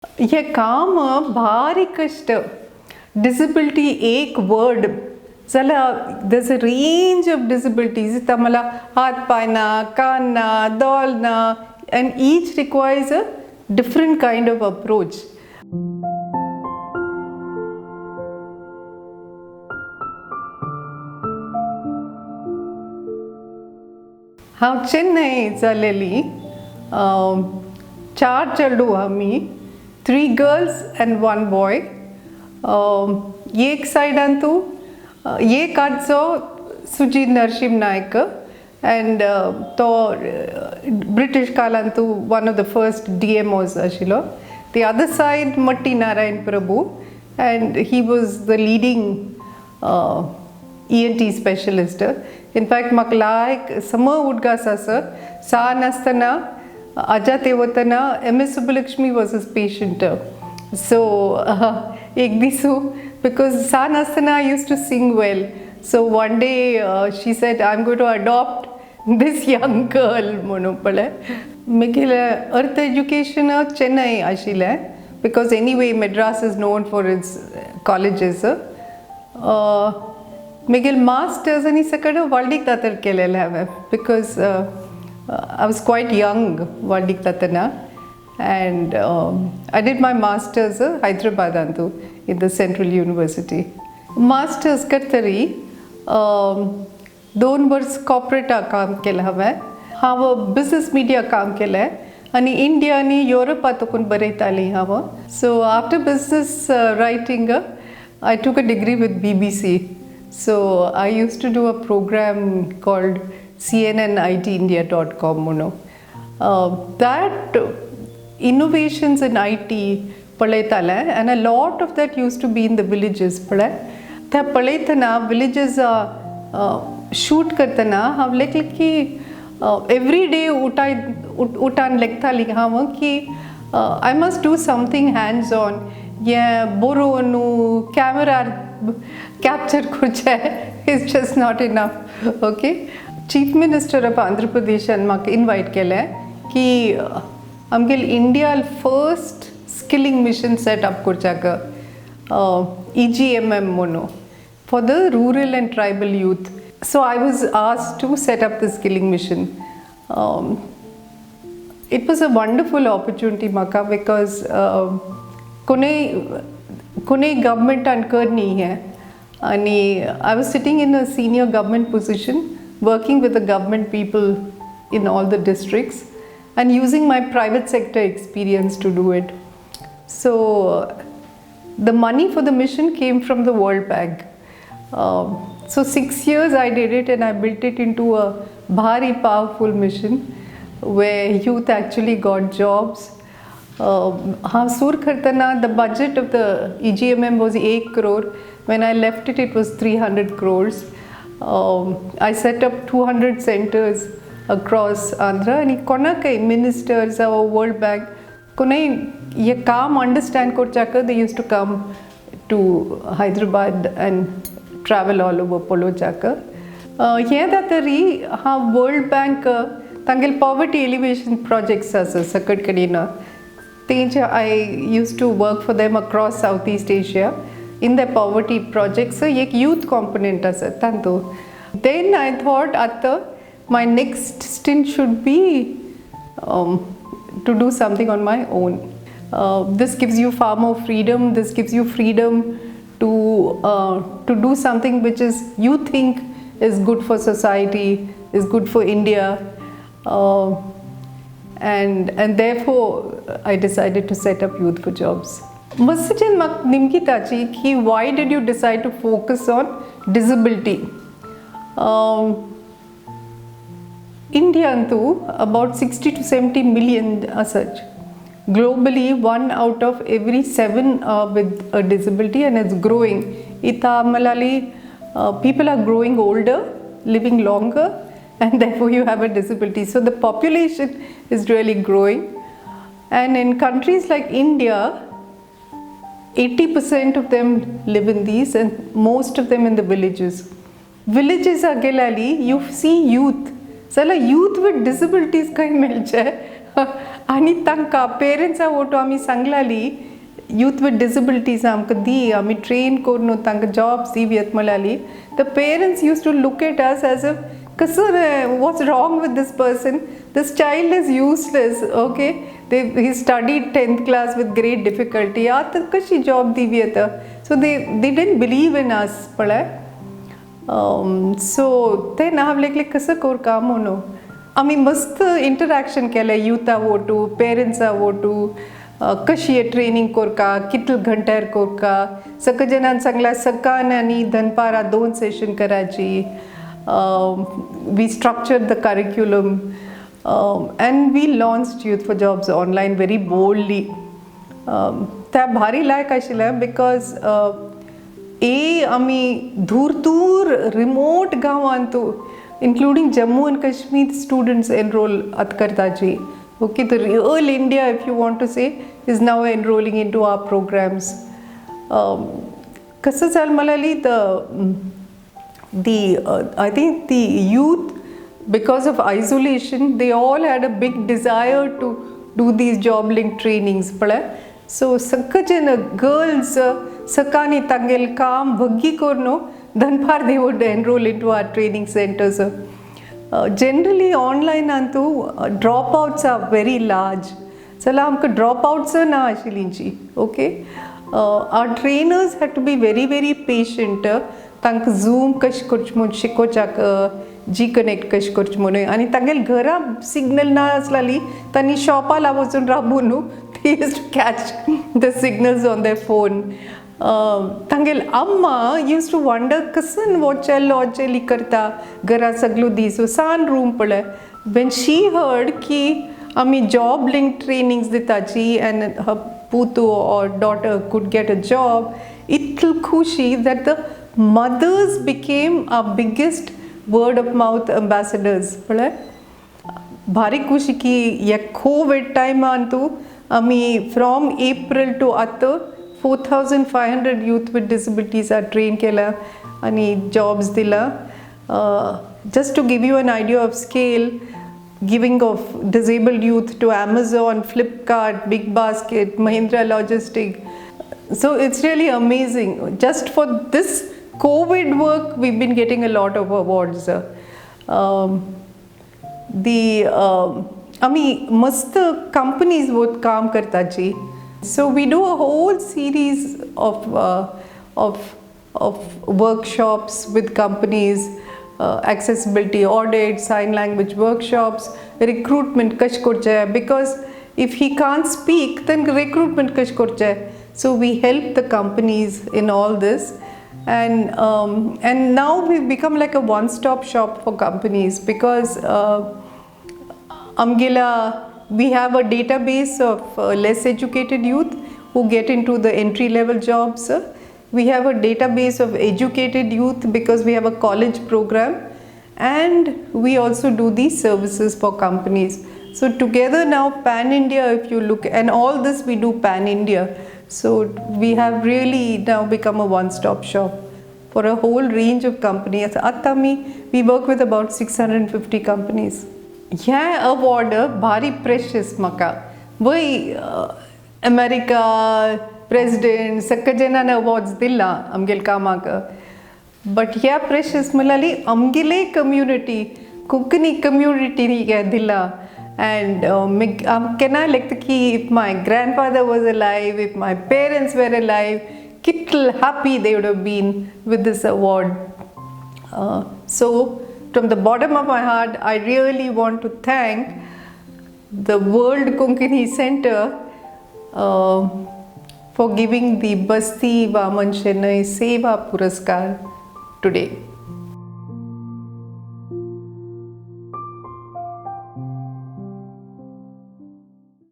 हे काम भारी कष्ट. डिसेबिलिटी एक वर्ड जाल्यार there's a range of disabilities. मला हात पाय ना, कान ना, दोल ना, and each requires a different kind of approach. हांव चेन्नय जालेली. चार चेडूं आमी, 3 girls and 1 boy. एक सायडान तूं एक आजो सुजीत नरशिंह नायक एंड तो ब्रिटीश कालान तूं one of the first DMOs आशिल्लो. The other side Matti Narayan Prabhu and he was the leading ENT specialist. In fact म्हाका लायक सम उडगास आसा, सान आसतना आजा ते वतना M S Subbulakshmi was his patient. So एक दीस because सान आसतना I used to sing well, so one day she said I am going to adopt this young girl म्हणून पळय. मागीर अर्थ एज्युकेशन चेन्नय आशिल्लें because anyway Madras is known for its colleges. मागीर मास्टर्स आनी सकट वाल्डीक दातर केलेलें हांवें because I was quite young वाल्डीक जातना and I did my masters हैदराबादांतू in the central university. Masters करतरी 2 वर्स कॉर्पोरेटा काम केलें हांवें. हांव बिजनस मिडिया काम केलें आनी इंडिया आनी युरोपा तकून बरयताली हांव. So after business writing I took a degree with BBC. So I used to do a program called cnnitindia.com म्हणून. That innovations in IT पळयतालें and a lot of that used to be in the villages पळय. त्या पळयतना villages shoot करतना हांव लेखलें की every day उठाय उठान लेखताली हांव की I must do something hands on. हें बरोवन कॅमेरार कॅप्चर करचें is just not enough. Okay, chief minister of Andhra प्रदेशान म्हाका इनवायट केलें की आमगेले India first skilling mission set up करच्याक EGMM म्हणून for the rural and tribal youth. So I was asked to set up the skilling mission. It was a wonderful opportunity म्हाका because कोणूय गव्हर्मेंटान करनी हें आनी I was sitting in a senior government position working with the government people in all the districts and using my private sector experience to do it. So the money for the mission came from the World Bank. So 6 years I did it and I built it into a very powerful mission where youth actually got jobs. हांव सूर करतना the budget of the EGMM was 1 crore. When I left it, it was 300 crores. I set up 200 centers across Andhra आनी कोणाकय ministers जावं world bank कोणूय हे काम understand करच्याक they used to come to Hyderabad and travel all over पळोवच्याक. हें जातरी हांव world bank तांगेले पॉवर्टी एलिवेशन प्रोजेक्ट्स आसा सकट कडेन तेंचे I used to work for them across South East Asia in the poverty projects. एक यूथ कॉम्पोनंट आसा तातूंत. Then I thought आतां my next stint should be to do something on my own. This gives you far more freedom. This gives you freedom to do something which is you think is good for society, is good for India, and therefore I decided to set up Youth for Jobs. मस्सचेन म्हाका निमगिताची की why did you decide to focus on disability? इंडियांतू about 60 to 70 million आसात. Globally 1 out of every 7 with a disability and it's growing. इतां म्हळ्यार people are growing older, living longer, and therefore you have a disability. So the population is really growing. And in countries like India, 80% of them live in these and most of them in the villages. Villages गेल्याली you see youth. जाल्यार youth with disabilities खंय मेळचे आनी तांकां पेरंट्सां वटू आमी सांगलाली, youth with disabilities आमकां दी, आमी train करून तांकां jobs दिवयत म्हळ्याली, the parents used to look at us as a कसो, what's wrong with this person, this child is useless, okay, they he studied 10th class with great difficulty, आतां कशी job दिवयत. So they didn't believe in us पळय. So ते हांव लेगले कसं करका म्हणून आमी मस्त इंटरॅक्शन केलें युथा वोटू, पेरंट्सा वोटू, कशी ट्रेनिंग करका, कितले घंट्यार करका. सगळे जणांनी सांगला सकाळ आनी दनपारा दोन सेशन करायची. We structure the curriculum and we launch Youth for Jobs online very boldly. त्या भारी लायक आशिल्लें because ए आमी दूर दूर रिमोट गांवांत, including Jammu and Kashmir students enroll आतां करताची. Okay, the real India, if you want to say, is now enrolling into our programs. कसं जालें म्हळ्यार the I think the youth, because of isolation, they all had a big desire to do these job linked trainings पळय. So सगळे जण girls सकाळी तांगेले काम भग्गी करून दनपार they would enroll into our training centers. Generally online Antu drop outs are very large. जाल्यार आमकां ड्रॉप आउट्स ना आशिल्लींची. Okay, our trainers had to be very very patient. तांकां झूम कशें करचें म्हूण शिकोवच्याक, जी कनेक्ट कशें करचें म्हणून, आनी तांगेले घरा सिग्नल ना आसलेली, तांणी शॉपाला वचून राबून न्हू they used to catch the signals on their phone. तांगेले अम्मा यूज टू वंडर कसन वो चेलो चेली करता घरा सगलो दीस, सान रूम पळय. When she heard की आमी जॉब लिंक ट्रेनिंग्स दिताची and her पुतू or daughter could get a job, इतली खुशी that the mothers became our biggest word of mouth ambassadors पळय. भारी खुशी की ह्या कोवीड टायमान तूं आमी फ्रॉम एप्रिल टू आतां 4,500 youth with disabilities are train केला आनी जॉब्स दिला. Just to give you an idea of scale, giving of disabled youth to Amazon, Flipkart, Big Basket, Mahindra Logistic. So it's really amazing. Just for this COVID work, we've been getting a lot of awards. The आमी मस्त companies वोत काम करताची. So we do a whole series of workshops with companies, accessibility audit, sign language workshops, recruitment कशें करचें, because if he can't speak, then recruitment कशें करचें. So we help the companies in all this. And now we've become like a one-stop shop for companies because आमगेला, we have a database of less educated youth who get into the entry level jobs. We have a database of educated youth because we have a college program, and we also do these services for companies. So together now pan India, if you look, and all this we do pan India. So we have really now become a one stop shop for a whole range of companies. आतां आमी we work with about 650 companies. हें award भारी precious म्हाका. वय America president सगळे जाणांनी awards दिला आमगेले कामाक, बट ह्या प्रेशियस म्हणल्यार आमगेले कम्युनिटी, कोंकणी कम्युनिटी हें दिला. अँड हांव केन्नाय लेखता की if my grandfather was alive, if my parents were alive, कितले happy they would have been with this award. So, from the bottom of my heart, I really want to thank the World Konkani Center for giving the Basti Vaman Shenoy Seva Puraskar today.